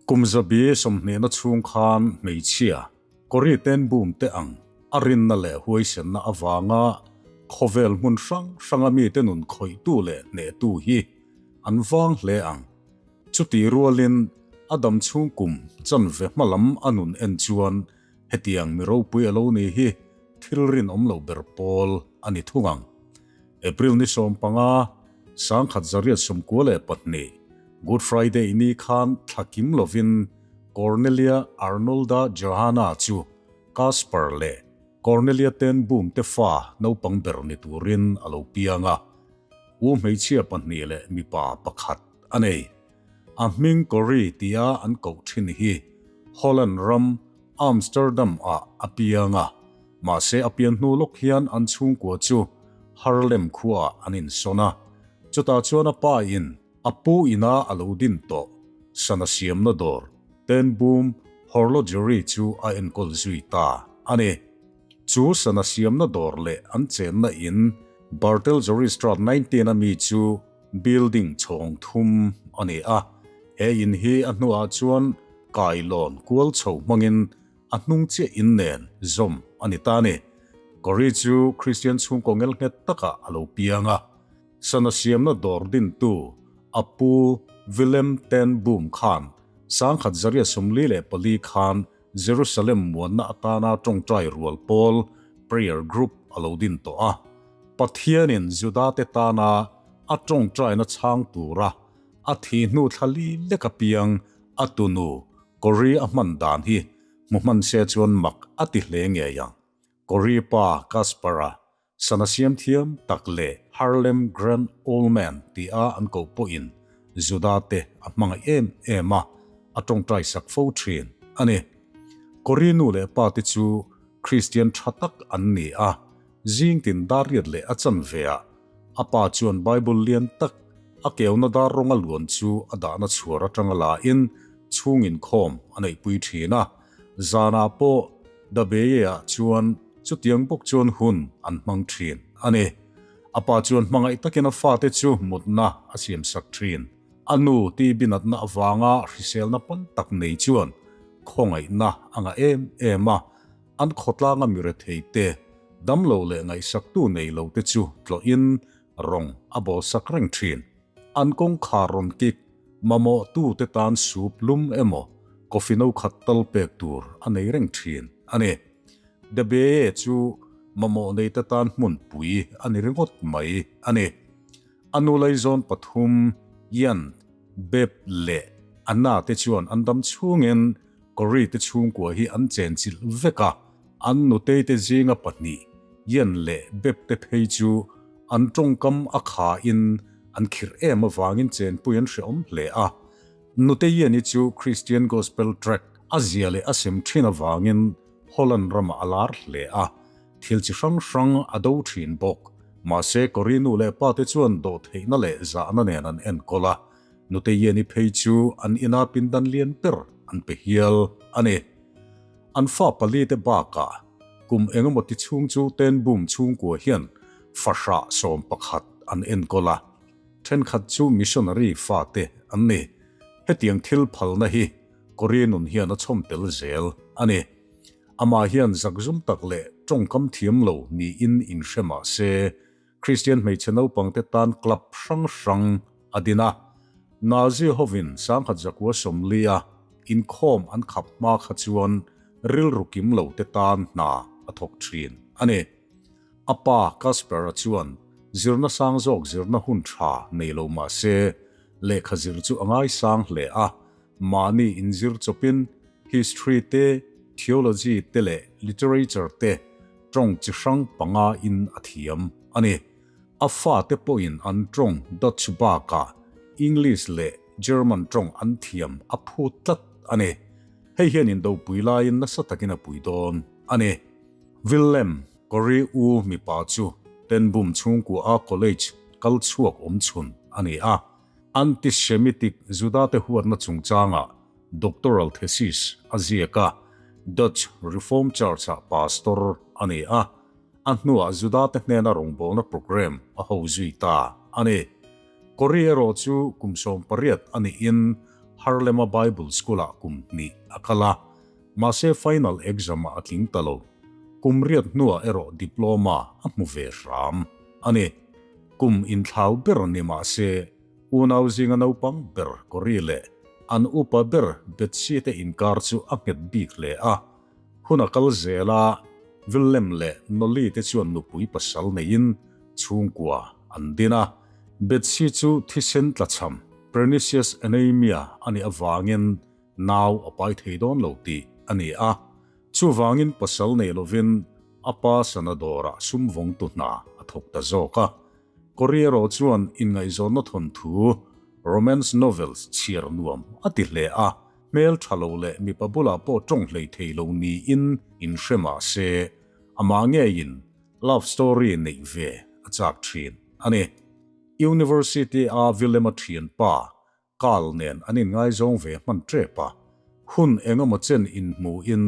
Kum zabi sawmhnihna chhung khan hmeichhia Corrie ten Boom te ang a rinna leh huaisenna avanga khawvel hmun hrang hranga mite nun khawihtu leh hnehtu hi an vang hle ang. Chutih rualin a dam chhung kum chanve hma lam a nun en chuan hetiang mi ropui a lo ni hi thil rinawm lo ber pawl a ni thung ang. April ni 15, 1992, Good Friday ni khan thla kim lovin Cornelia Arnolda Johanna chu Casper leh Cornelia ten Boom te fa naupang ber ni turin a lo piang a. U hmeichhia pahnih leh mipa pakhat a nei. A hming Corrie tia an koh thin hi Holland ram Amsterdam ah a piang a, mahse a pian hnu lawk hian an chhungkua chu Haarlem khuaah an insawn a. Chutah chuan a pa in a pu ina a lo din tawh sana siamna dawr Ten Boom Horlogerie chu a enkawl zui ta a ni. Chu sana siamna dawr leh an chenna in Barteljorisstraat 19 a mi chu Building chhawng thum a ni a, he in hi a hnuah chuan kailawn kual chho hmangin a hnung chiah in nen zawm a ni ta a ni. Corrie chu Kristian chhungkaw ngel nghet takah a lo piang a, sana siamna dawr dintu a pu Willem ten Boom khan 1944 khan Jerusalem muanna atana tawngtai rual pawl, prayer group, a lo din tawh a. Pathianin Judate tana a tawngtaina chhang tura a thi hnu thla li lek apiang a tunu Corrie a hman dan hi hmu hman se chuan mak a ti hle ngei ang. Corrie pa Caspar-a sana siam thiam tak leh Harlem Grand Old Man tia an koh pawhin Judate a hmangaih em em a, a tawngtai sak fo thin a ni. Corrie nu leh pa te chu Kristian tha tak an ni a, Zing tin dar riat leh a chan ve a, a pa chuan Bible lian tak, a keuna dar rawnga luan chu a dahna chhuar atanga la in chhung inkhawm a neihpui thin a. Zanah pawh Dabeye-ah chuan chutiang bawk chuan hun an hmang thin a ni. A pa chuan hmangaih takin a fate chu mutna a siamsak thin. A nu tibinatna avanga hriselna pan tak nei chuan khawngaihna a ngah em em a. An khawtlanga mi rethei te, damlo leh ngaihsaktu nei lo te chu tlawhin rawng a bawlsak reng thin. An kawngkhar rawn kik, mamawh tu te tan soup lum emaw coffee no khat tal pek tur a nei reng thin a ni. De Beye chu mamawh nei te tan hmunpui a ni ringawt mai a ni. A nu laizawn pathum, Ian, Beb leh Anna te chuan an dam chhungin Corrie te chhungkua hi an chenchilh vek a, an nutei te zinga pahnih, Ian leh Beb te phei chu an tawngkam a kha in an khirh em avangin chenpui an hreawm hle a. Nute Ian-i chu Christian Gospel Tract a zia leh a sem thin avangin Holland ramah a lar hle a, thil chi hrang hrang a do thin bawk. Mahse Corrie nu leh pa te chuan dawhtheihna leh zahna nen an enkawl a, Nute Ian-i phei chu an ina pindan lian ber an pe hial a ni. An fa pali te bakah kum engemaw ti chhung chu Tenboom chhungkua hian fahrah 11 an enkawl a, thenkhat chu missionary fate an ni. Hetiang thil phalna hi Corrie nun hian a chhawm tel zel a ni. Amah hian zakzum tak leh tawngkam thiam lo niin inhre mah se, Kristian hmeichhe naupangte tan club hrang hrang a din a. Nazi hovin 1940 a inkhawm an khap hma kha chuan rilru kim lo te tan hna a thawk thin a ni. A pa Kasper-a chuan zirna sang zawk zirna hun tha nei lo mah se lehkha zir chu a ngaisang hle a, mahni inzir chawpin history te, theology te leh literature te Tawng chi hrang panga in a thiam a ni. A fate pawhin an tawng Dutch bakah English leh German tawng an thiam a phut tlat a ni. Hei hian indopui laiin nasa takin a pui dawn a ni. Willem Corrie U mipa chu Tenboom chhungkua a college kal chhuak awm chhun a ni a. Anti-Semitic Judate huatna chungchangah doctoral thesis a ziak a, Dutch Reformed Church-ah pastor a ni a, a hnuah Judate hnena rawngbawlna program a ho zui ta a ni. Corrie erawh chu kum 18 a niin Harlem-a Bible School-ah kum hnih a kal a, mahse final exam-ah a tling ta lo. Kum riat hnuah erawh diploma a hmu ve hram a ni. Kum inthlau ber ni mahse unau zinga naupang ber Corrie leh an upa ber Betsy te inkar chu a nghet bik hle a. Hun a kal zel a, Willem leh Nolly te chuan nupui pasal neiin chhungkua an din a. Betsy chu thisen tlachham, pernicious anaemia, a nih avangin nau a pai thei dawn lo tih a ni a. Chuvangin pasal nei lovin a pa sana dawrah sum vawngtu hna a thawk ta zawk a. Corriero chuan inngaihzawnna thawnthu, romance novels, chhiar nuam a ti hle a. Hmel tha lo leh mipa bulah pawh tawng hlei thei lo niin inhre mah se, amah ngeiin love story neih ve a chak thin a ni. University a Willem-a thianpa Carl nen an inngaizawng ve hman tep a, hun engemaw chen inhmuhin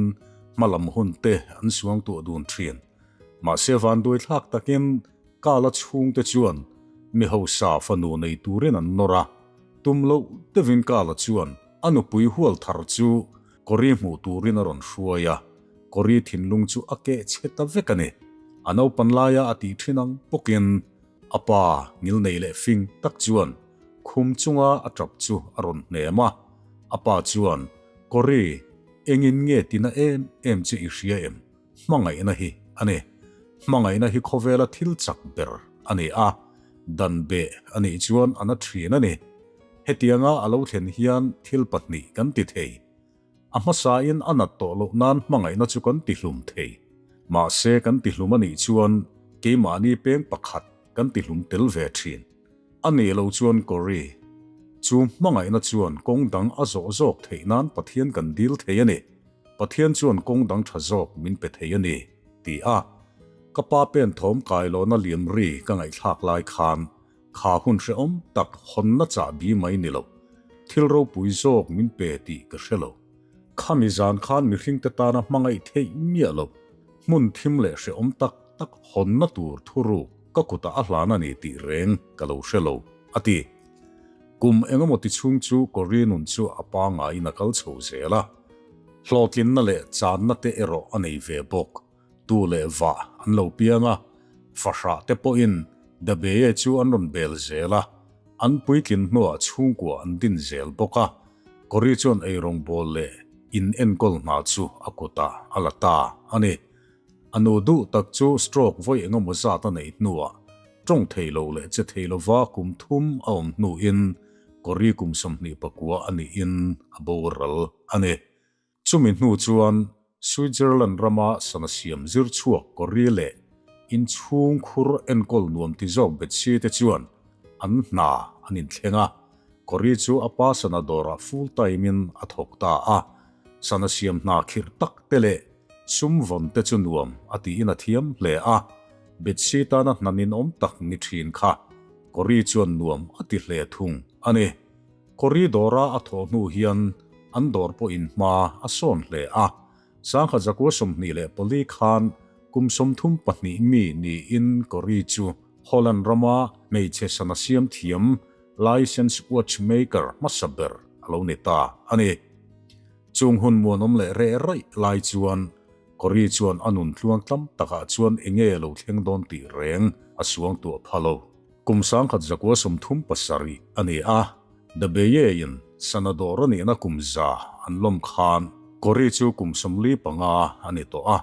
hmalam hun te an suangtuah dun thin. Mahse vanduaithlak takin Carl-a chhungte chuan mi hausa fanu nei turin an nawr a, Tum loh deuhin Kala chuan a nupui hual thar chu Kori hmuh turin a rawn hruai a, Kori thinlung chu a keh chhe ta vek a ni. A naupan laia a tih thin ang bawkin a pa ngilnei leh fing tak chuan khum chunga a tap chu a rawn hnem a. A pa chuan, Kori, engin nge tina em em che i hria em? Hmangaihna hi a ni. Hmangaihna hi khawvela thil chak ber a ni a, dan beh a nih chuan a na thin a ni. Hetianga a lo thlen hian thil pahnih kan ti thei. A hmasain a nat tawh loh nan hmangaihna chu kan tihlum thei. Mahse kan tihlum a nih chuan keimahni peng pakhat kan tihlum tel ve thin. A nih loh chuan Corrie, chu hmangaihna chuan kawng dang a zawh zawk theih nan Pathian kan dil thei a ni. Pathian chuan kawng dang tha zawk min pe thei a ni, ti a. Ka pa pen thawm kailawna liam ri ka ngaihthlak lai khan kha hun hrehawm tak hawnna chahbi mai ni lo, thil ropui zawk min pe tih ka hre lo. Khami zan khan mihringte tana hmangaih theih miah lo, hmun thim leh hrehawm tak tak hawnna tur thuruk ka kutah a hlan a ni tih reng ka lo hre lo, a ti. Kum engemaw ti chhung chu Corrie nun chu a pangaiin a kal chho zel a. Hlawhtlinna leh channa te erawh a nei ve bawk. Tu leh vah an lo piang a, fahrah te pawhin Dabeye chu an rawn bel zel a, an puitlin hnuah chhungkua an din zel bawk a. Corrie chuan eirawng bawl leh in enkawl hna chu a kutah a la ta a ni. A nu duh tak chu stroke vawi engemaw zat a neih hnuah tawng thei lo leh che thei lova kum thum a awm hnuin Corrie kum 24 a nihin a boral a ni. Chumi hnu chuan Switzerland rama sana siam zir chhuak Corrie leh inchhung khur enkawl nuam ti zawk Betsy te chuan an hna an inthleng a, Corrie chu a pa sana dawrah full time in a thawk ta a, sana siam hna khirh tak te leh Sum vawn te chu nuam a tiin a thiam hle a, Betsy tana hna ninawm tak ni thin kha Corrie chuan nuam a ti hle thung a ni. Corrie dawra a thawh hnu hian an dawr pawhin hma a sawn hle a, Sangha Zakua 24 khan kum 32 mi niin Corrie chu Holland rama hmeichhe sana siam thiam licensed watchmaker hmasa ber a lo ni ta a ni. Chung hun muanawm leh reh raih lai chuan Corrie chuan a nun tluang tlam takah chuan enge lo thleng dawn tih reng a suang tuah pha lo. Kum 1937 a ni a, The Beye-in Sanador a nihna kum za an lawm khan Corrie chu kum 45 a ni tawh a.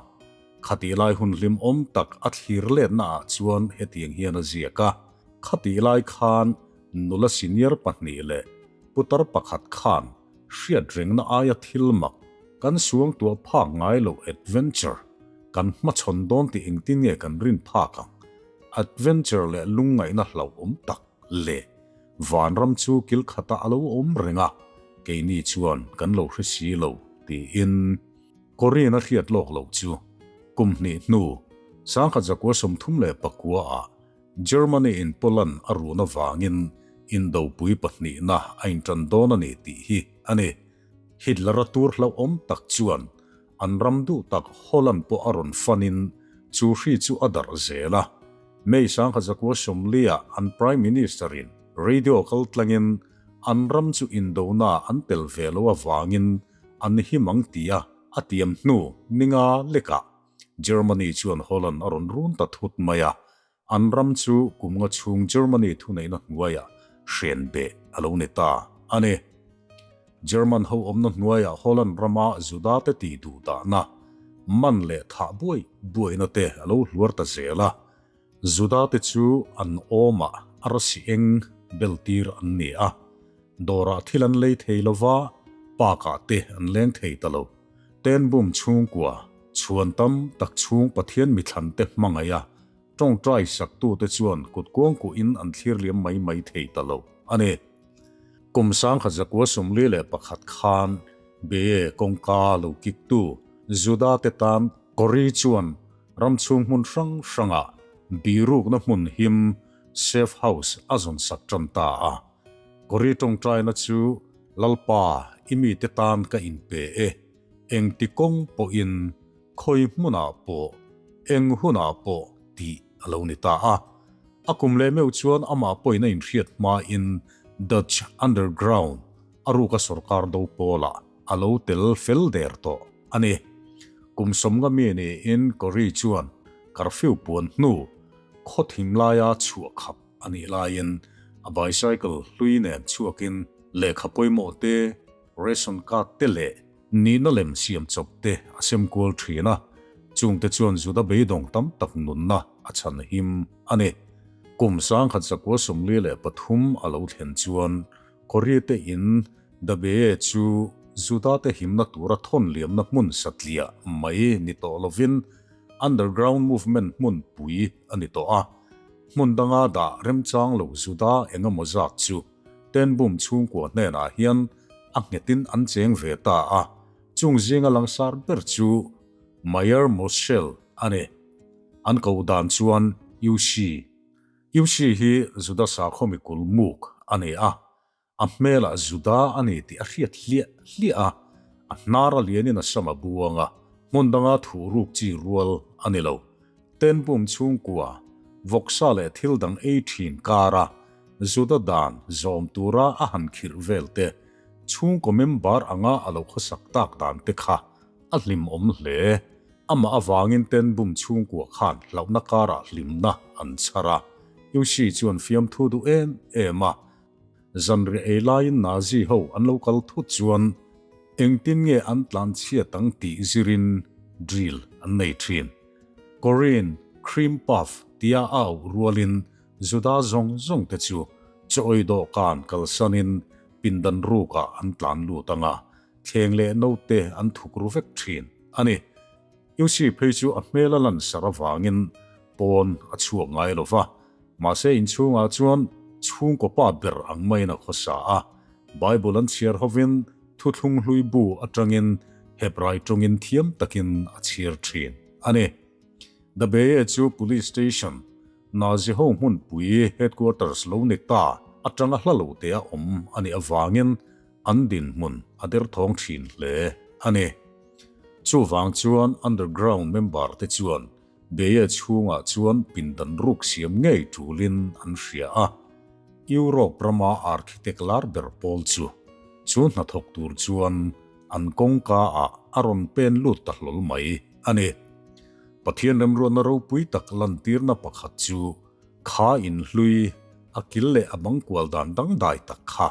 Khatih lai hun hlimawm tak a thlir letna ah chuan hetiang hian a ziak a, Khatih lai khan nula senior pahnih leh putar pakhat khan Hriat rengna aia thil mak, kan suangtuah phak ngai loh adventure kan hmachhawn dawn tih engtin nge kan rin phak ang? Adventure leh lungngaihna hlauhawm tak leh vanram chu kil khatah a lo awm reng a, keini chuan kan lo hre si lo tiin Korean a hriat lawk loh chu kum hnih hnu 1939 ah Germany in Poland a run avangin indopui pahnihna a intan dawn a ni tih hi a ni. Hitler-a tur hlauhawm tak chuan an ram duh tak Holland pawh a rawn fanin chu hri chu a darh zel a. May 1940 ah an Prime Minister in radio kal tlangin An ram chu indona an tel ve lo avangin an him ang tia a tiam hnu ninga lekah Germany chuan Holland a rawn run ta thut mai a, an ram chu kum nga chhung Germany thuneihna hnuaiah hren beh a lo ni ta a ni. German ho awmna hnuaiah Holland rama Juda te tih duh dahna, man leh thah buai buaina te a lo hluar ta zel a. Juda te chu an awmah arsi eng bel tir an ni a, dawrah thil an lei thei lo va, park-ah te an leng thei ta lo. Tenbum chhungkua, chhuan tam tak chhung Pathian mithlan te hmangaih a, tawngtai saktute chuan kut kuangkuhin an thlir liam mai mai thei ta lo a ni. Kum 1941 khan Beye kawngka lo kiktu Juda te tan Kori chuan ram chhung hmun hrang hrangah birukna hmun him safe house a zawn sak tan ta a. Kori tawngtaina chu Lalpa i mite tan ka inpe e, engti kawng pawhin khawi hmunah pawh eng hunah pawh tih a lo ni ta a. A kum leh meuh chuan amah pawhin a inhriat hmain Dutch Underground a ruka sorkar do pawlah a lo tel fel der tawh a ni. Kum sawmnga mi niin Corrie chuan curfew puan hnu khaw thim laia chhuah khap a nih laiin a bicycle hlui nen chhuakin lehkha pawimawh te, ration card te leh Nihna lem siam chawp te a sem kual thin a, chungte chuan Juda beidawng tam tak nunna a chhan him a ni. Kum 1943 a lo thlen chuan Korea te in Dabeye chu Juda te himna tura thawn liamna hmun satliah mai ni tawh lovin underground movement hmun pui a ni tawh a, hmun danga dah remchang lo Juda engemaw zat chu Tenbum chhungkua hnenah hian a nghetin an cheng ve ta a, chung zinga langsar ber chu Mayer Moschel a ni. An koh dan chuan Yushi. Yushi hi Juda sakhaw mikul muk a ni a, a hmelah Juda a ni tih a hriat hliah hliah a, a hnar a lianin a sam a buang a, hmun danga thuh ruk chi rual a ni lo. Tenbum chhungkua, vawksa leh thil dang ei thin kara Juda dan zawm tura a han khirh vel te, chhungkaw member anga a lo khawsak tak dan te kha a hlimawm hle. Amah avangin Tenbum chhungkua khan hlauhna karah hlimna an chhar a. Yushi chuan fiamthu duh em em a. Zanriah ei laiin Nazi ho an lo kal thut chuan engtin nge an tlan chhiat ang tih zirin drill an nei thin. Corinne cream puff tia a auh rualin Juda zawng zawng te chu chawi dawhkan kalsanin pindan rukah an tlan lut ang a, thleng leh note an thuk ru vek thin a ni. Yusi phei chu a hmel a lan sar avangin pawn a chhuak ngai lo va, mahse inchhungah chuan chhungkaw pa ber ang maiin a khawsa a. Bible an chhiar hovin thuthlung hlui bu atangin Hebrai tawngin thiam takin a chhiar thin a ni. Dabeye chu Police Station, Nazi ho hmunpui headquarters lo ni ta atanga hla lo te a awm a nih avangin an dinhmun a derthawng thin hle a ni. Chuvang chuan underground member te chuan Beye chhungah chuan pindan ruk siam ngei tulin an hria a. Europe rama architect lar ber pawl chu chu hnathawk tur chuan an kawngka ah a rawn pen lut ta hlawl mai a ni. Pathian remruatna ropui tak lantirna pakhat chu kha inhlui a kil leh a bang kual dan dangdai tak kha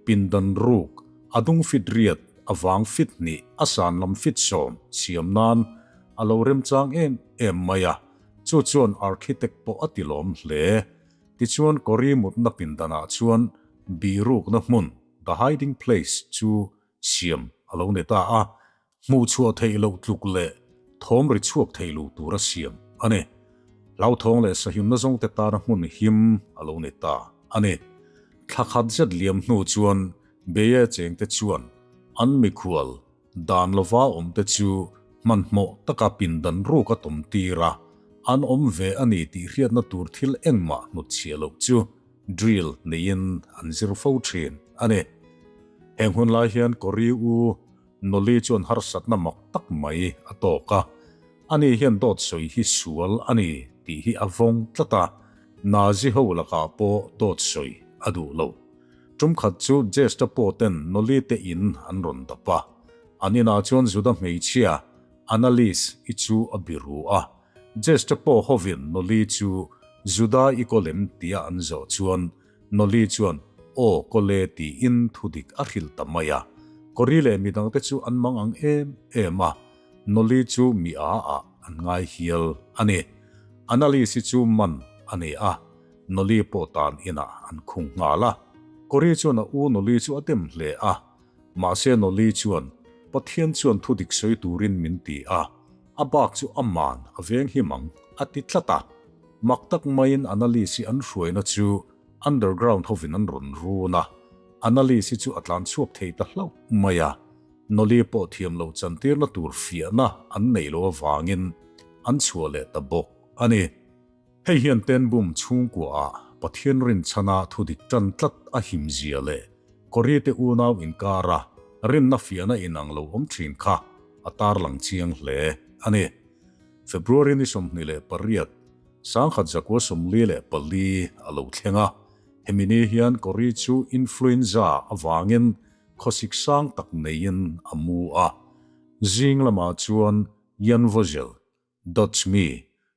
pindan ruk a dung fit riat a vang fit hnih a san lam fit sawm siam nan a lo remchang em em mai a, chu chuan architect pawh a ti lawm hle. Tichuan Kori mutna pindanah chuan birukna hmun, the hiding place, chu siam a lo ni ta a, Hmuh chhuah theih loh tluk leh thawm ri chhuak theih lo tura siam a ni. Hlauthawng leh sahimna zawngte tana hmun him a lo ni ta a ni. Thla khat zet liam hnu chuan Beye chengte chuan an mikhual dan lova awmte chu hmanhmawh taka pindan ruk a tawm tir a, an awm ve a ni tih hriatna tur thil engmah hnutchhiah loh chu drill neiin an zir fo thin a ni. Heng hun lai hian Kori u Noli chuan harsatna mak tak mai a tawk a, ani hian dawt sawi hi sual a ni tih hi a vawng tlat a, Nazi ho lakah pawh dawt sawi a duh lo. Tum khat chu Gestapo ten Noli te in an rawn dap a. An inah chuan Juda hmeichhia Annalise i chu a biru a. Gestapo hovin Noli chu Juda i kawlem tia an zawh chuan Noli chuan aw kawle tiin thudik a hrilh ta mai a. Kori leh midangte chu an mang ang em em a. Noli chu mi a ah an ngai hial a ni. Annalise chu man a ni a, Noli pawh tan inah an khung nghal a. Kori chuan a u Noli chu a dem hle a, mahse Noli chuan Pathian chuan thu dik sawi turin min ti a, a bak chu a man a veng him ang a ti tlat a. Mak tak maiin Annalise an hruaina chu underground hovin an rawn run a, Annalise chu a tlan chhuak thei ta hlauh mai a. Noli pawh thiam lo chantirna tur fiahna an neih loh avangin an chhuah leh ta bawk a ni. Hei hian Tenbum chhungkuaah Pathian rinchhana thudik tan tlat a himzia leh Kawrite unau inkara rinna fiahna inang lo awm thin kha a tarlang chiang hle a ni. February ni 28, 1944 a lo thleng a, hemi ni hian Kawri chu influenza avangin Khawsik sang tak neiin a mu a. Zing lamah chuan Jan Vogel, Dutch mi,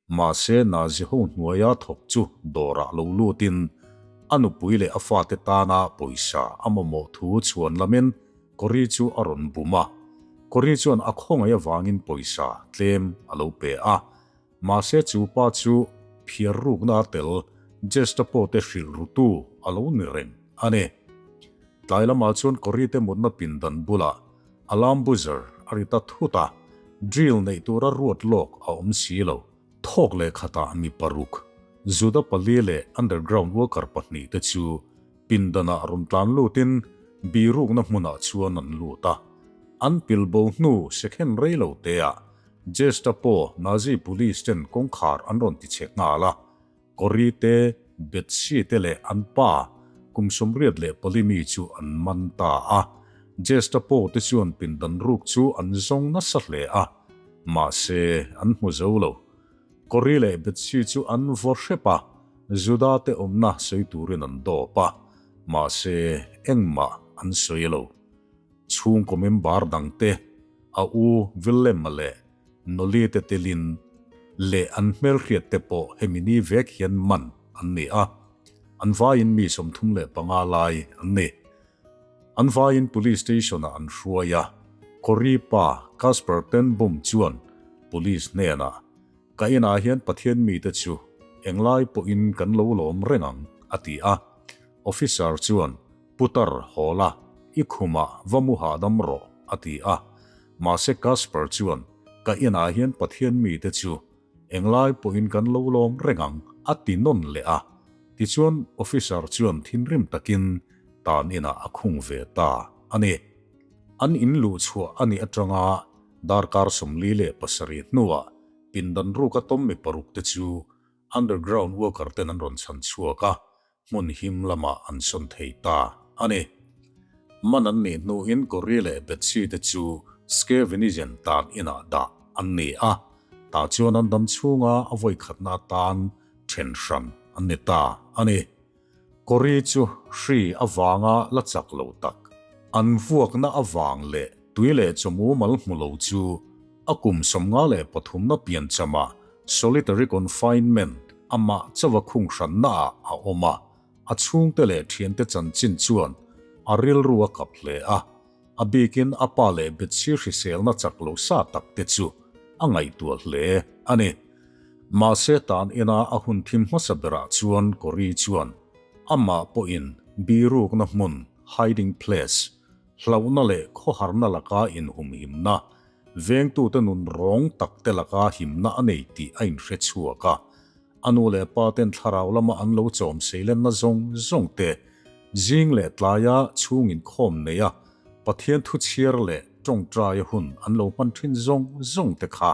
mahse Nazi ho hnuaia thawk chu dawrah lo lutin a nupui leh a fate tana pawisa a mamawh thu chhuan lamin Corrie chu a rawn bum a. Corrie chuan a khawngaih avangin pawisa tlem a lo pe a. Mahse chu pa chu phiar rukna a tel Gestapo te hrilh rutu a lo ni reng a ni. Tlai lamah chuan Corrie te mutna pindan bulah alarm buzzer a ri ta thut a, drill neih tura ruat lawk a awm si lo. Thawk leh khatah mi paruk, Juda pali leh underground worker pahnih te chu pindanah rawn tlan lutin birukna hmunah chuan an lut a. An pilbo hnu second rei lo teah Gestapo, Nazi police ten kawngkhar an rawn ti che nghal a, Corrie te, Betsy te leh an pa kum 84 mi chu an man ta a. Gestapo te chuan pindan ruk chu an zawng nasa hle a, mahse an hmu zo lo. Corrie leh Betsy chu an vaw hrep a, Juda te awmna sawi turin an dawp a, mahse engmah an sawi lo. Chhungkaw member dangte, a u Willem-a leh Noli te telin leh an hmelhriat te pawh hemi ni vek hian man an ni a, an vaiin mi 35 lai an ni. An vaiin Police Station-ah an hruai a, Corrie pa Casper Ten Boom chuan Police hnenah, Ka inah hian Pathian mite chu englai pawhin kan lo lawm reng ang, a ti a. Officer chuan, Putar, haw la, i khumah va mu hahdam rawh, a ti a. Mahse Casper chuan, Ka inah hian Pathian mite chu englai pawhin kan lo lawm reng ang, a ti nawn leh a. Tichuan, officer chuan thinrim takin tan inah a khung ve ta a ni. An in luh chhuah a nih atanga darkar 47 hnuah pindan ruka tawm mi paruk te chu underground worker ten an rawn chhan chhuak a, hmun him lamah an sawn thei ta a ni. Man an nih hnuin Corrie leh Betsy te chu Scheveningen tan inah dah an ni a, tah chuan an dam chhunga a vawikhatna atan then hran an ni ta a ni. Corrie chu hri avanga la chak lo tak, an vuakna avang leh tui leh chawmu mal hmu lo chu A kum 53na pianchama solitary confinement amah chauha khung hrannaah a awm a, a chhungte leh thiante chanchin chuan a rilru a kap hle a, a bikin a pa leh Betsy hriselna chak lo sa tak te chu a ngaihtuah hle a ni. Mahse tan ina a hun thim hmasa berah chuan Corrie chuan amah pawhin birukna hmun, hiding place, hlauhna leh khawharna laka inhumhimna, Vengtute nun rawng tak te laka himna a nei tih a inhre chhuak a. A nu leh pa ten thlarau lama an lo chawm seilenna zawng zawng te, zing leh tlaia chhung inkhawm neia Pathian thu chhiar leh tawngtaia hun an lo hman thin zawng zawng te kha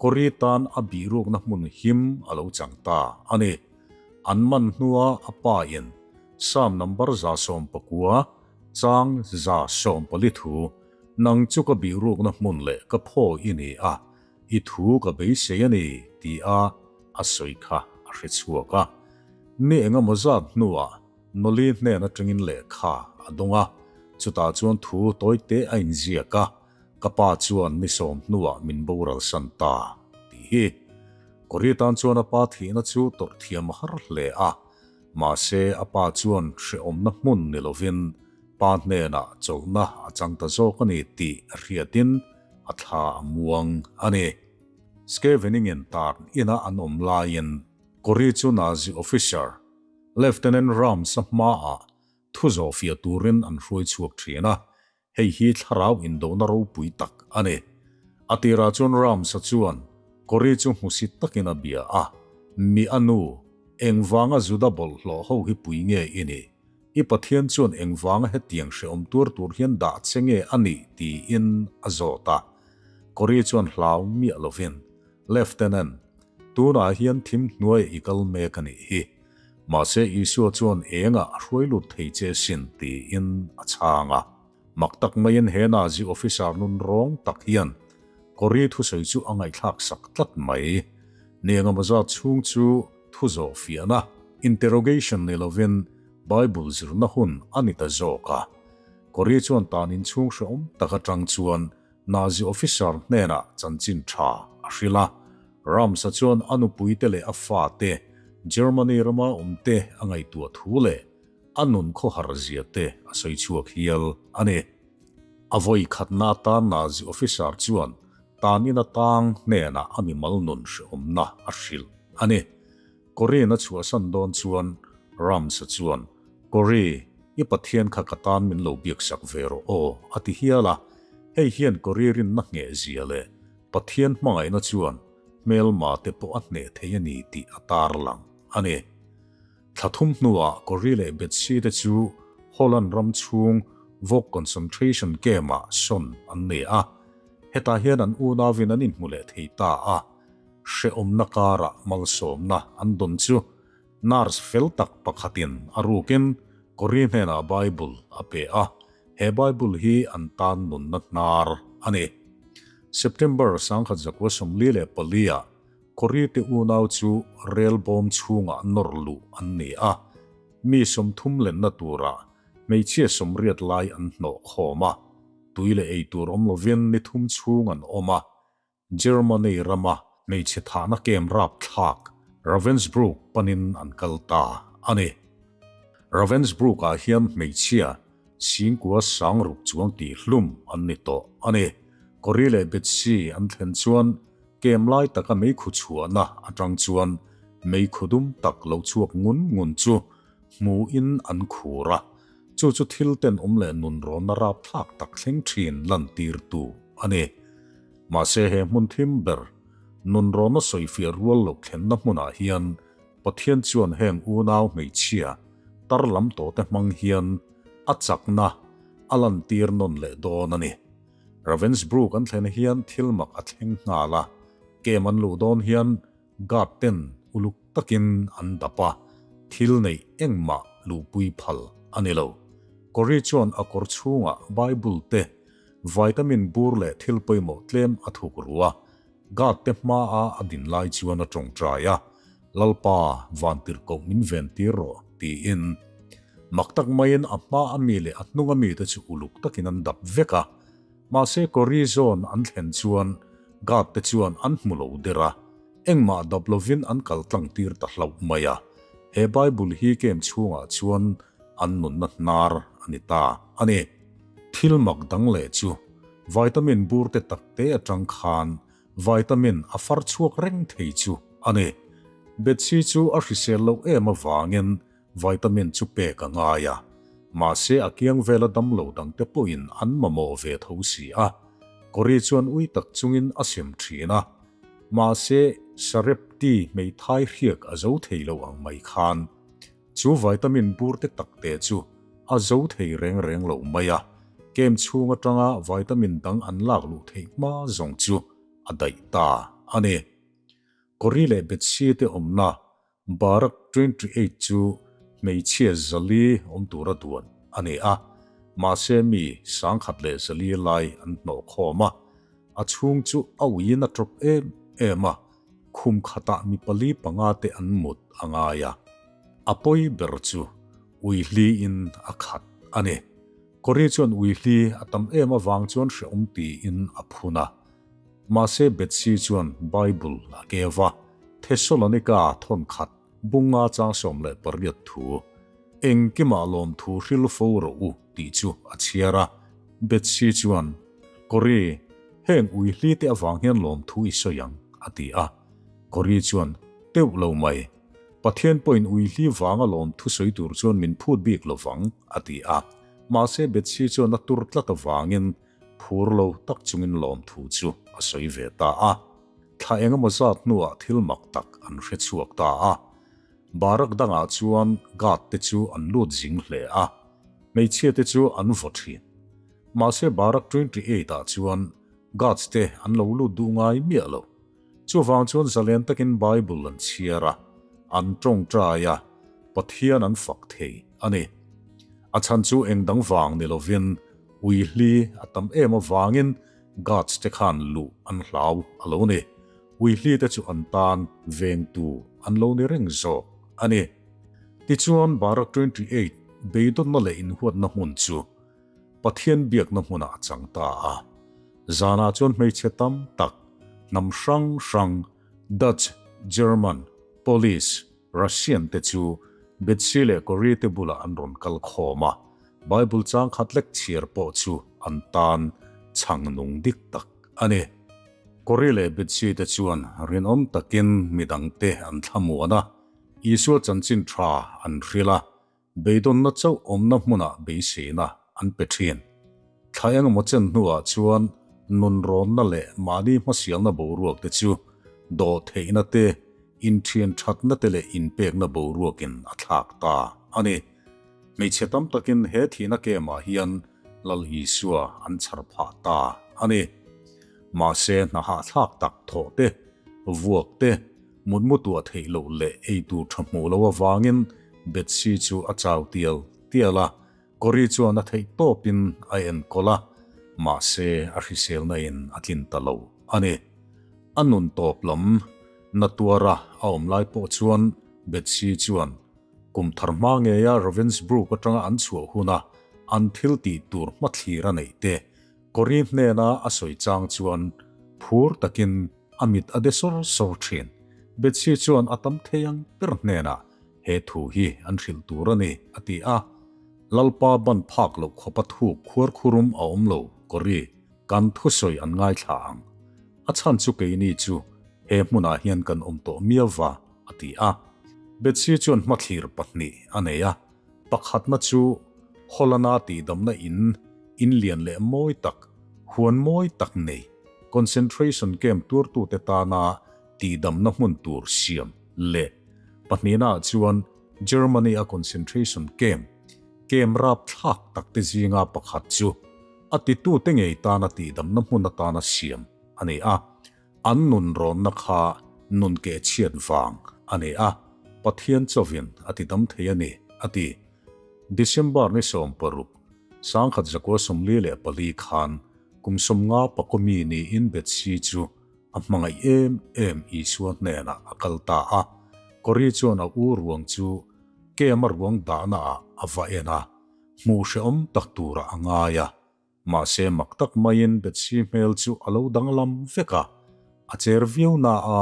Corrie tan a bihrukna hmun him a lo chang ta a ni. An man hnua a pa in Psalm number 119 chang 140 thu Nang chu ka bihrukna hmun leh ka phaw i ni a, i thu ka beisei a ni, ti a a sawi kha a hre chhuak a. Ni engemaw zat hnuah Noli hnen atangin lehkha a dawng a, chutah chuan thu tawite a inziak a, Ka pa chuan ni sawm hnuah min boral san ta, tih hi. Kori tan chuan a pa thihna chu tawrh thiam a har hle a, mahse a pa chuan hrehawmna hmun ni lovin pa hnenah chawlhna a chang ta zawk a ni tih a hriatin a thla a muang a ni. Scheveningen tarn ina an awm laiin Kori chu Nazi officer Lieutenant Rams-a hmaah thu zawhfiah turin an hruai chhuak thin a, hei hi thlarau indona ropui tak a ni. A tirah chuan Rams-a chuan Kori chu hmusit takin a bia a, Mi a nu, engvanga Juda bawlhhlawh ho hi pui nge i nih? I Pathian chuan engvanga hetiang hrehawm tuar tur hian dah che nge a nih? tiin a zawt a. Kori chuan hlau miah lovin, Lieutenant, tunah hian thim hnuaiah i kal mek a nih hi. Mahse Isua chuan engah a hruai lut thei che sin tiin a chhang a. Mak tak maiin he Nazi officer nun rawng tak hian Kori thusawi chu a ngaihthlak sak tlat mai. Niengemaw zat chhung chu thu zawh fiahna, interrogation, ni lovin Bible zirna hun a ni ta zawk a. Kori chuan tan inchhung hrehawm tak atang chuan Nazi officer hnenah chanchin tha a hrilh a, Rams-a chuan a nupuite leh a fate Germany rama awmte a ngaihtuah thu leh a nun khawhar zia te a sawi chhuak hial a ni. A vawi khatna atan Nazi officer chuan tanin a tang hnenah a mimal nun hrehawmna a hrilh a ni. Corinne a chhuahsan dawn chuan Rams-a chuan, Corrie, i Pathian kha ka tan min lo biaksak ve rawh aw, a ti hial a. Hei hian Corrie rinna ngheh zia leh Pathian hmangaihna chuan hmelma te pawh a hneh thei a ni tih a tarlang a ni. Thla thum hnuah Corrie leh Betsy te chu Holland ram chhung Vok concentration camp-ah sawn an ni a. Hetah hian an unauin an inhmu leh thei ta a. Hrehawmna karah malsawmna an dawn chu nurse fel tak pakhatin a rukin Corrie hnenah Bible a pe a, he Bible hi an tan nunna hnar a ni. September 1944 ah Corrie te unau chu rel bawm chhungah nawr luh an ni a, mi 30 lenna turah hmeichhia 80 lai an hnawh khawm a, tui leh eitur awm lovin ni thum chhung an awm a, Germany rama hmeichhe thahna kem rapthlak Ravensbrück panin an kal ta a ni. Ravensbrück-ah hian hmeichhia singkua sang ruk chuang tih hlum an ni tawh a ni. Corrie leh Betsy an thlen chuan kem lai taka meikhu chhuahna atang chuan meikhu dum tak lo chhuak ngun ngun chu hmuhin an khur a, chu chu thil tenawm leh nunrawnna rapthlak tak thleng thin lantirtu a ni. Mahse he hmun thim ber, nunrawnna sawifiah rual loh thlenna hmunah hian Pathian chuan heng unau hmeichhia tar lam tawhte hmang hian a chakna a lantir nawn leh dawn a ni. Ravensbrück an thlen hian thil mak a thleng nghal a, kem an luh dawn hian guard ten uluk takin an dap a, thil neih engmah luhpui phal a ni lo. Corrie chuan a kawr chhungah Bible te Vitamin bur leh thil pawimawh tlem a thuk ru a, Guard te hmaa a din lai chuan a tawngtai a, Lalpa, vantirhkoh min ven tir rawh, tiin. Mak tak maiin a hma a mi leh a hnung a mite chu uluk takin an dap vek a. Mahse Corrie zawn an thlen chuan Guard te chuan an hmu lo der a, engmah dap lovin an kal tlang tir ta hlauh mai a. He Bible hi kem chhungah chuan an nunna hnar a ni ta a ni. Thil mak dang leh chu vitamin bur te tak te atang khan vitamin a far chhuak reng thei chu a ni. Betsy chu a hrisel loh em avangin vitamin chu pek a ngai a, mahse a kiang vela damlo dang te pawhin an mamawh ve tho si a. Corrie chuan ui tak chungin a sem thin a, mahse Sarepti hmeithai hriak a zo thei lo ang mai khan Chu vitamin bur te tak te chu a zo thei reng reng lo mai a, kem chhung atanga vitamin dang an lak luh theih hma zawng chu a daih ta a ni. Corrie leh Betsy te awmna Barak 28 chu hmeichhia zali awm tura duan a ni a, mahse mi 1004 lai an hnawh khawm a, a chhung chu a uiin a tawp em em a, Khum khatah mi pali panga te an mut a ngai a. A pawi ber chu Ui hli in a khat a ni. Kori chuan ui hli a tam em avang chuan hreawm tiin a phun a. Mahse Betsy chuan Bible a keu a, Thessalonika thawnkhat bunga chang 18 thu, Engkimah lawmthu hril fo rawh u tih chu a chhiar a. Betsy chuan, Kori, heng ui hli te avang hian lawmthu i sawi ang, a ti a. Kori chuan, Teuh lo mai. Pathian pawhin ui hli vanga lawmthu sawi tur chuan min phut bik lo vang, a ti a. Mahse Betsy chuan a tur tlat avangin phur lo tak chungin lawmthu chu a sawi ve ta a. Thla engemaw zat hnuah thil mak tak an hre chhuak ta a. Barak dangah chuan guard te chu an lut zing hle a, hmeichhia te chu an vaw thin. Mahse Barak 28 ah chuan guards te an lo lut duh ngai miah lo. Chuvang chuan zalen takin Bible an chhiar a, an tawngtai a, Pathian an fak thei a ni. A chhan chu eng dang vang ni lovin ui hli a tam em avangin guards te khan luh an hlau a lo ni. Ui hli te chu an tan vengtu an lo ni reng zawk a ni. Tichuan Barak 28 beidawnna leh inhuatna hmun chu Pathian biakna hmunah a chang ta a. Zanah chuan hmeichhe tam tak, hnam hrang hrang, Dutch, German, Polish, Russian te chu Betsy leh Corrie te bulah an rawn kal khawm a, Bible chang khat lek chhiar pawh chu an tan chhang nung dik tak a ni. Corrie leh Betsy te chuan rinawm takin midangte an thlamuan a, Isua chanchin tha an hrilh a, Beidawnna chauh awmna hmunah beiseina an pe thin. Thla engemaw chen hnuah chuan nunrawnna leh mahni hmasialna boruak te chu dawhtheihna te, inthian thatna te leh inpekna boruakin a thlak ta a ni. Hmeichhe tam takin he thihna kemah hian Lal Isua an chhar phah ta a ni. Mahse hna hahthlak tak thawh te, vuak te, Mutmu tuah theih loh leh ei tur tha hmuh loh avangin Betsy chu a chau tial tial a, Cory chuan a theih tawpin a enkawl a, mahse a hriselna in a tlin ta lo a ni. A nun tawp lam na tuara a awm lai pawh chuan Betsy chuan kum thar hma ngeia Ravensbrück atanga an chhuah huna an thil tih tur hmathlir a neih te Cory hnena a sawi chang chuan phur takin A mit a de sawr sawr thin. Betsy chuan a tam thei ang ber hnenah he thu hi an hrilh tur a ni, a ti a. Lalpa ban phak loh khawpa thuk khuar khurum a awm lo, Cory, kan thusawi an ngaithla ang. A chhan chu keini chu he hmunah hian kan awm tawh miau va, a ti a. Betsy chuan hmathlir pahnih a nei a, pakhatna chu Holland-a tihdamna in, in lian leh mawi tak, huan mawi tak nei, Concentration camp tuartute tana tihdamna hmun tur siam leh pahnihnaah chuan Germany-a concentration camp, camp rapthlak takte zinga pakhat chu a titute ngei tana tihdamna hmun atana siam a ni a, an nun rawnna kha nun kehchhiat vang a ni a, Pathian chawin a tidam thei a ni, a ti. December ni 16, 1944 khan Kum 50 pakawmi niin Betsy chu a hmangaih em em Isua hnenah a kal ta a. Cory chuan a u ruang chu Kem-a ruang dahna ah a va en a, hmuh hrehawm tak turah a ngai a. Mahse mak tak maiin Betsy hmel chu a lo danglam vek a, a cher viau na a,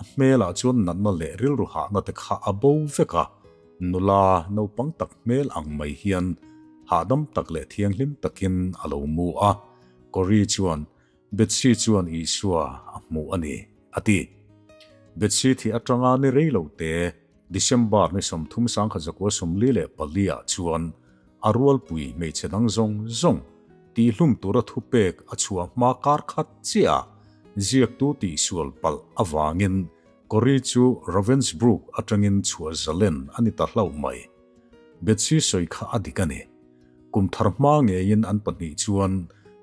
a hmelah chuan natna leh rilru hahna te kha a bo vek a, nula naupang tak hmel ang mai hian hahdam tak leh thianghlim takin a lo mu a, Cory chuan Betsy chuan Isua a hmuh a ni, a ti. Betsy thih atanga ni rei lo te, December ni 30 1944 ah chuan a rualpui hmeichhe dang zawng zawng tihhlum tura thupek a chhuah hma kar khat chiah ah ziaktu tihsual palh avangin Cory chu Ravensbrück atangin chhuah zalen a ni ta hlauh mai. Betsy sawi kha a dik a ni. Kum thar hma ngeiin an pahnih chuan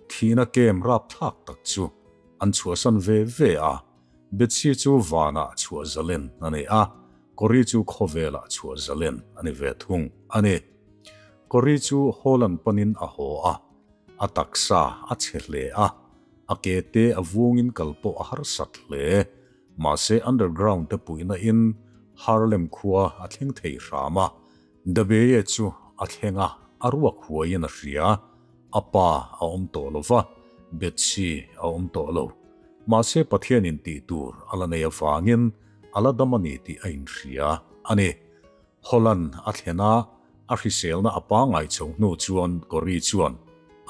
thihna kem rapthlak tak chu an chhuahsan ve ve a, Betsy chu vanah chhuah zalen a ni a, Cory chu khawvelah chhuah zalen a ni ve thung a ni. Cory chu Holland panin a haw a, a taksa a chhe hle a, a ke te a vungin kal pawh a harsat hle. Mahse underground te puihna in Harlem khua a thleng thei hram a. Dabeye chu a thleng a, a ruak huaiin a hria. A pa a awm tawh lo va, Betsy a awm tawh lo. Mahse Pathianin tih tur a la nei avangin a la dam a ni tih a inhria a ni. Holland a thlen a, a hriselna a pangngai chho hnu chuan Corrie chuan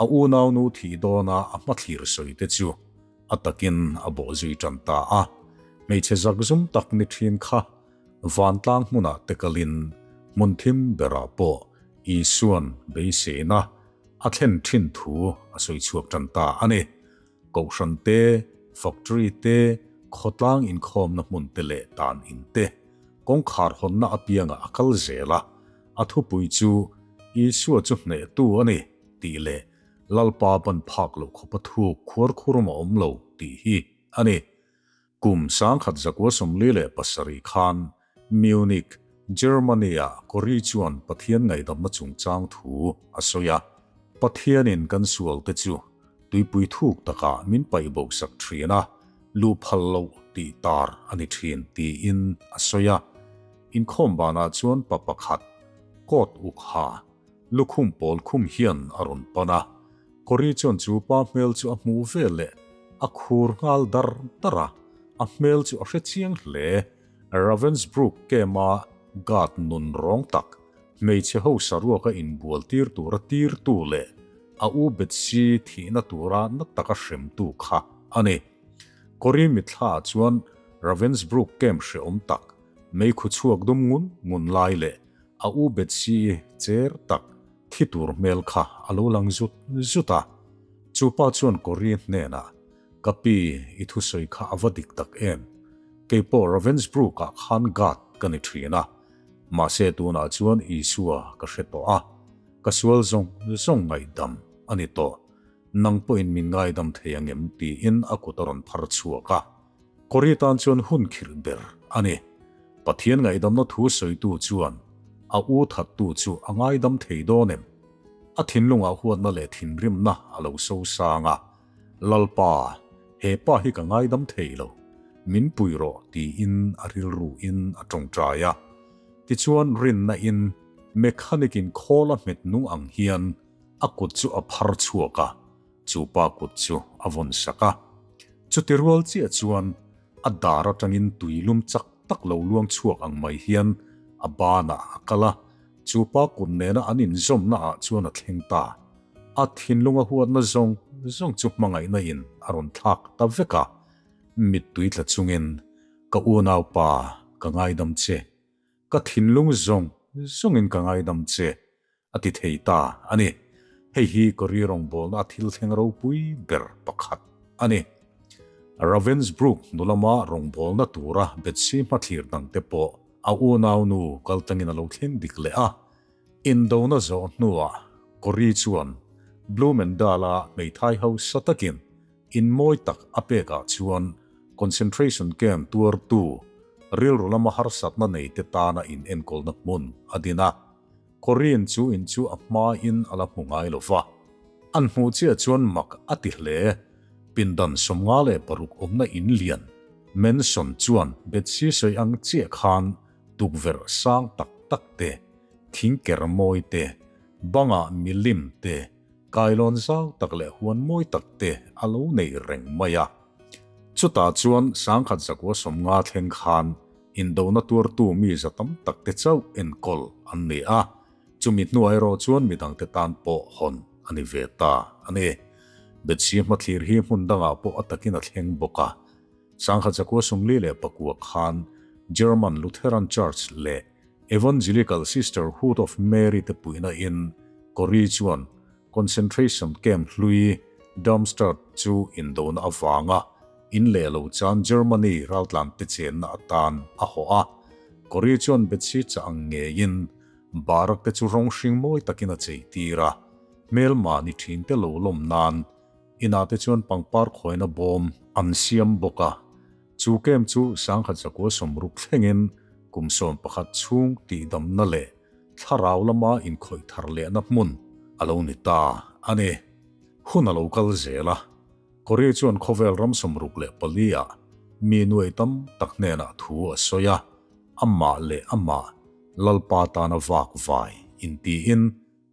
a unaunu thih dawna a hmathlir sawi te chu a takin a bawh zui tan ta a. Hmeichhe zakzum tak ni thin kha vantlang hmunah te kalin hmun thim berah pawh Isuan beiseina a thlen thin thu a sawi chhuak tan ta a ni. Kohhran te, factory te, khawtlang inkhawmna hmun te leh dan in te, kawngkhar hawnna apiangah a kal zel a, a thupui chu Isua chu hnehtu a ni tih leh Lalpa ban phak loh khawpa thuk khuar khurum a awm lo tih hi a ni. Kum 1947 khan Munich, Germany-ah Corrie chuan Pathian ngaihdamna chungchang thu a sawi a. Pathianin kan sualte chu tuipui thuk takah min paih bo sak thin a, luh phal loh tih tar a ni thin tiin a sawi a. Inkhawm banah chuan pa pakhat, coat uk ha, lukhum pawl khum hian a rawn pan a. Corrie chuan chu pa hmel chu a hmuh vel leh a khur nghal dar dar a, a hmel chu a hre chiang hle. Ravensbrück camp-a guard nun rawng tak, hmeichhe ho saruaka inbual tir tura tirtu leh a u Betsy thihna tura na taka hremtu kha a ni. Corrie mithlaah chuan Ravensbrück camp hrehawm tak, meikhu chhuak dum ngun ngun lai leh a u Betsy-i cher tak thi tur hmel kha a lo lang zut zut a. Chu pa chuan Corrie hnenah, Ka pi, i thusawi kha a va dik tak em? Kei pawh Ravensbrück-ah khan guard ka ni thin a. Mahse tunah chuan Isua ka hre tawh a, ka sual zawng zawng ngaihdam a ni tawh. Nang pawhin min ngaidam thei ang em? tiin a kut a rawn phar chhuak a. Corrie tan chuan hun khirh ber a ni. Pathian ngaihdamna thu sawitu chuan a u thattu chu a ngaidam thei dawn em? A thinlungah huatna leh thinrimna a lo so sang a, Lalpa, he pa hi ka ngaidam thei lo, min pui rawh tiin a rilruin a tawngtai a. Tichuan rinna in mechanic in khawl a hmet nung ang hian a kut chu a phar chhuak a, chu pa kut chu a vawn sak a. Chuti rual chiah chuan a dar atangin tui lum chak tak lo luang chhuak ang mai hian a banah a kal a, chu pa kut nena an inzawmna ah chuan a thleng ta. A thinlunga huatna zawng zawng chu hmangaihna in a rawn thlak ta vek a, mittui tla chungin, Ka unaupa, ka ngaidam che. Ka thinlung zawng zawngin ka ngaidam che, a ti thei ta a ni. Hei hi Corrie rawngbawlna a thil thleng ropui ber pakhat a ni. Ravensbrück hnu lama rawngbawlna tura Betsy hmathlir dangte pawh a unaunu kaltlangin a lo thleng dik leh a. Indona zawh hnuah Corrie chuan Bloemendal-a hmeithai hausa takin In mawi tak a pekah chuan concentration camp tuartu rilru lama harsatna neite tana inenkawlna hmun a din a. Korean chu in chu a hmain a la hmu ngai lo va. An hmuh chiah chuan mak a ti hle. Pindan 56 awmna in lian Mansion chuan Betsy sawi ang chiah khan tukverh sang tak tak te, thingker mawi te, bangah milim te, Kailawn zau tak leh huan mawi tak te a lo nei reng mai a. Chutah chuan 1950 thleng khan indona tuartu mi za tam tak te chauh enkawl an ni a, chumi hnuah erawh chuan midangte tan pawh hawn a ni ve ta a ni. Betsy hmathlir hi hmun dangah pawh a takin a thleng bawk a. 1949 khan German Lutheran Church leh Evangelical Sisterhood of Mary te puihna in Corrie chuan concentration camp hlui Darmstadt chu indona avanga in leh lo chan Germany raltlan te chenna atan a hawh a. Corrie chuan Betsy chah ang ngeiin barak te chu rawng hring mawi takin a chei tir a, hmelma ni thin te lo lawm nan inah te chuan pangpar khawina bawm an siam bawk a. Chu camp chu 1960 thlengin kum 11 chhung tihdamna leh thlarau lama inkhawih thar lehna hmun a lo ni ta a ni. Hun a lo kal zel a, Corrie chuan khawvel ram 64 ah mi nuai tam tak hnenah thu a sawi a, amah leh amah. Lalpa tana vak vai intiin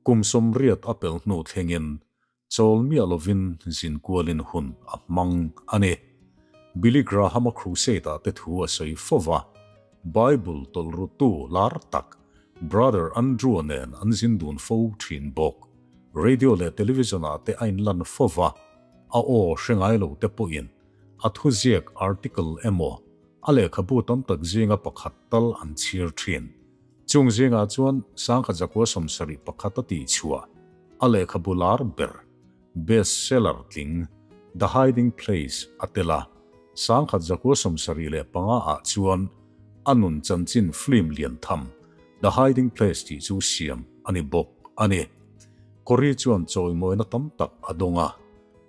kum 80 a pel hnu thlengin chawl miah lovin zin kualin hun a hmang a ni. Billy Graham-a crusade-ah te thu a sawi fo va, Bible tawlhrutu lar tak Brother Andrew-a nen an zin dun fo thin bawk. Radio leh television-ah te a inlan fo va, a aw hre ngai lo te pawhin a thuziak article emaw a lehkhabu tam tak zinga pakhat tal an chhir thin. Chung zingah chuan 1971 a tihchhuah a lehkhabu lar ber, best seller tling, The Hiding Place a tel a, 1975 ah chuan a nun chanchin film lian tham The Hiding Place tih chu siam a ni bawk a ni. Corrie chuan chawimawina tam tak a dawng a,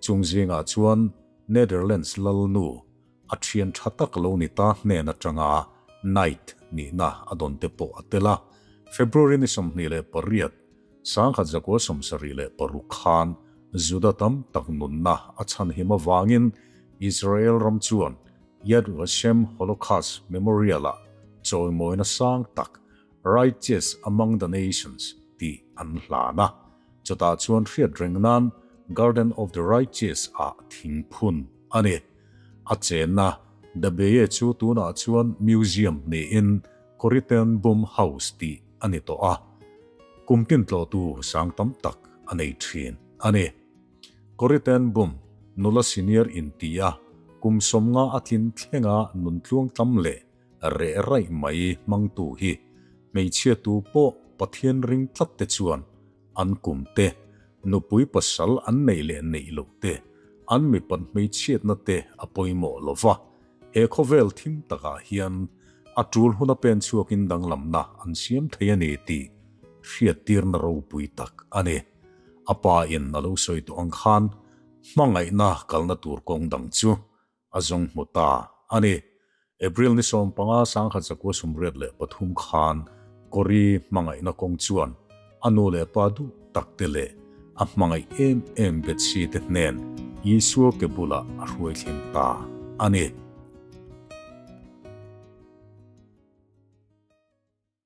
chung zingah chuan Netherlands lalnu a thian tha tak lo ni ta hnen atanga Knight nihna a dawn te pawh a tel a. February ni 28, 1976 khan Juda tam tak nunna a chhanhim avangin Israel ram chuan Yad Vashem Holocaust Memorial-ah chawimawina sang tak Righteous Among the Nations tih an hlan a. Chutah chuan hriat reng nan Garden of the Righteous ah thing phun a ni. A chenna The Beye chu tunah chuan museum niin Corrie ten Boom House tih a ni tawh a, kum tin tlawhtu sang tam tak a nei thin a ni. Corrie ten Boom nula senior intia kum 50 a tlin thlenga nun tluang tlam leh Reh raih mai hmangtu hi hmeichhia tu pawh Pathian ring tlat te chuan an kum te, nupui pasal an neih leh neih loh te, an mipat hmeichhiatna te a pawimawh lo va, he khawvel thim takah hian a tul huna pen chhuakin danglamna an siam thei a ni tih hriattirna ropui tak a ni. A pa in a lo sawi tawh ang khan hmangaihna kalna tur kawng dang chu a zawng hmu ta a ni. April ni 15 1983 khan Corrie hmangaihna kawng chuan a nu leh pa duh tak te leh a hmangaih em em Betsy te hnen Isua ke bulah a hruai thleng ta a ni.